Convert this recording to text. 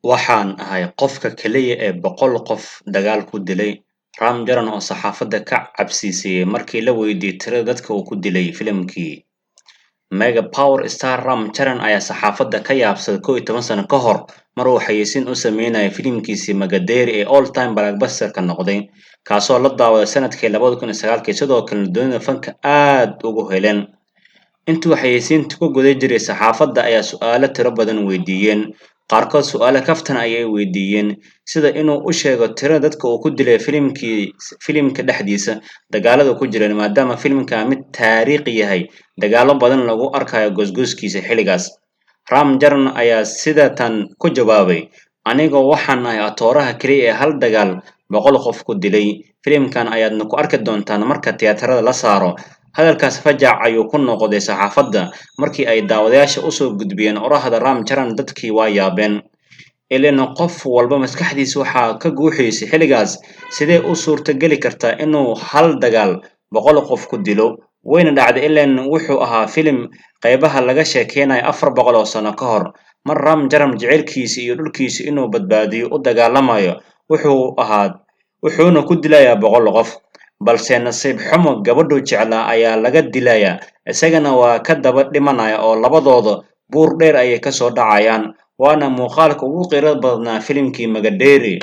Waxaan ahay qofka kaliya ee 100 qof dagaal ku dilay, Ram Charan oo saxaafadda ka cabsiisay markii la weydiiyay tirada dadka uu ku dilay filimkii. Mega Power Star Ram Charan ayaa saxaafadda ka yaabsaday 11 sano ka hor mar uu xayeysiin u sameynayay filimkiisii Magadheera ee all-time blockbuster-ka noqday, kaasoo la daawaday sanadkii 2009 sidoo kalena dunida fanka aad ugu heleen. Intuu xayeysiinta ku guda jiray, saxaafadda ayaa su'aalo tiro badan weydiiyeen, qaarkood su'aalo kaftan ayay weydiiyeen, sida inuu u sheego tirada dadka uu ku dilay filimka dhexdiisa dagaalada ku jireen, maadaama filimka mid taariikhi yahay, dagaallo badan lagu arkayo goosgooskiisa xilligaas. Ram Charan ayaa sida tan ku jawaabay: "Anigu waxaan ahay atooraha kaliya ee hal dagaal 100 qof ku dilay. Filimkan ayaadna ku arki doontaan marka tiyaatarada la saaro." Hadalkaas fajac ayuu ku noqday saxaafadda markii ay daawadayaasha u soo gudbiyeen oraahda Ram Charan, dadkii waa yaabeen. Ileen qof walba maskaxdiisa waxaa ka guuxaysay xilligaas, sidee u suurtageli kartaa inuu hal dagaal 100 qof ku dilo? Wayna dhacday, ileen wuxuu ahaa filim qaybaha laga sheekeynayo 400 oo sano ka hor. Mar Ram Charan jaceylkiisa iyo dhulkiisa inuu badbaadiyo u dagaalamayo, wuxuuna ku dilayaa 100 qof. Balse nasiib xumo, gabadhuu jeclaa ayaa laga dilayaa, isagana waa ka daba dhimanaya oo labadooda buur dheer ayay kasoo dhacayaan. Waana muuqaalka ugu qiirada badnaa filimkii Magadheera.